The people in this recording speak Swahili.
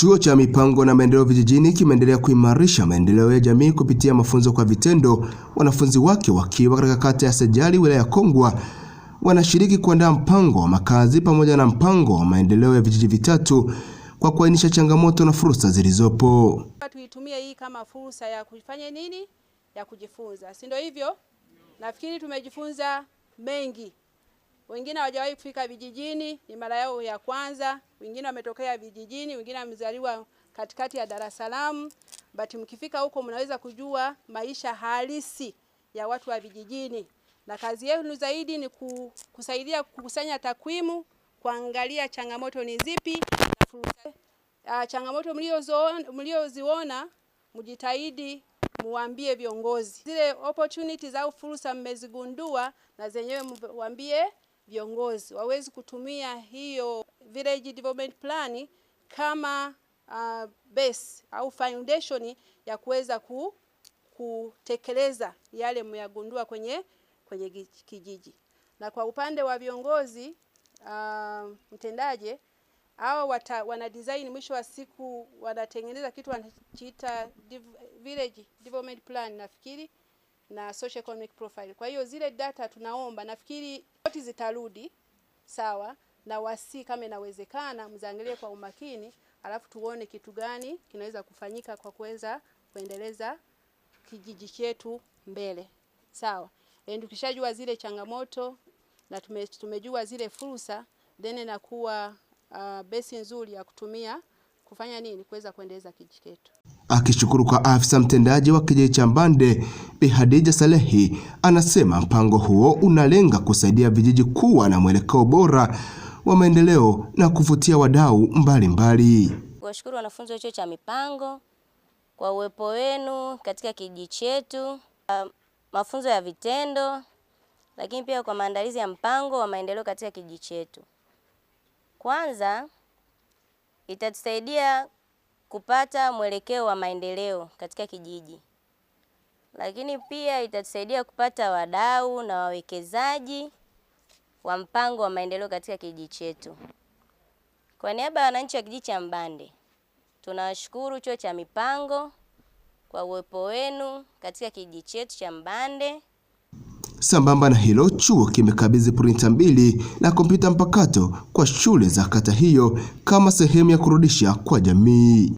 Chuo cha Mipango na Maendeleo Vijijini kimeendelea kuimarisha maendeleo ya jamii kupitia mafunzo kwa vitendo, wanafunzi wake wakiwa katika kata ya Sejali wilaya ya Kongwa wanashiriki kuandaa mpango wa makazi pamoja na mpango wa maendeleo ya vijiji vitatu kwa kuainisha changamoto na fursa zilizopo. Tuitumie hii kama fursa ya kufanya nini? Ya kujifunza, si ndio hivyo? Nafikiri tumejifunza mengi. Wengine hawajawahi kufika vijijini, ni mara yao ya kwanza. Wengine wametokea vijijini, wengine wamezaliwa katikati ya Dar es Salaam. But mkifika huko mnaweza kujua maisha halisi ya watu wa vijijini, na kazi yenu zaidi ni kusaidia kukusanya takwimu, kuangalia changamoto ni zipi na fursa. Changamoto mlioziona mjitahidi muambie viongozi zile opportunities au fursa mmezigundua, na zenyewe muambie viongozi wawezi kutumia hiyo village development plan kama base au foundation ya kuweza kutekeleza yale myagundua kwenye kijiji. Na kwa upande wa viongozi mtendaje hao wana design, mwisho wa siku wanatengeneza kitu wanachiita village development plan nafikiri na social economic profile. Kwa hiyo zile data tunaomba, nafikiri wote zitarudi sawa, na wasi kama inawezekana mzaangalie kwa umakini, alafu tuone kitu gani kinaweza kufanyika kwa kuweza kuendeleza kijiji chetu mbele. Sawa. And tukishajua zile changamoto na tumejua zile fursa, then inakuwa base nzuri ya kutumia kufanya nini kuweza kuendeleza kijiji chetu. Akishukuru kwa afisa mtendaji wa kijiji cha Mbande Bi Hadija Salehi, anasema mpango huo unalenga kusaidia vijiji kuwa na mwelekeo bora wa maendeleo na kuvutia wadau mbalimbali. Kuwashukuru wanafunzi wa chuo cha mipango kwa uwepo wenu katika kijiji chetu, mafunzo ya vitendo, lakini pia kwa maandalizi ya mpango wa maendeleo katika kijiji chetu. Kwanza itatusaidia kupata mwelekeo wa maendeleo katika kijiji, lakini pia itatusaidia kupata wadau na wawekezaji wa mpango wa maendeleo katika kijiji chetu. Kwa niaba ya wananchi wa kijiji cha Mbande, tunawashukuru chuo cha mipango kwa uwepo wenu katika kijiji chetu cha Mbande. Sambamba na hilo, chuo kimekabidhi printa 2 na kompyuta mpakato kwa shule za kata hiyo kama sehemu ya kurudisha kwa jamii.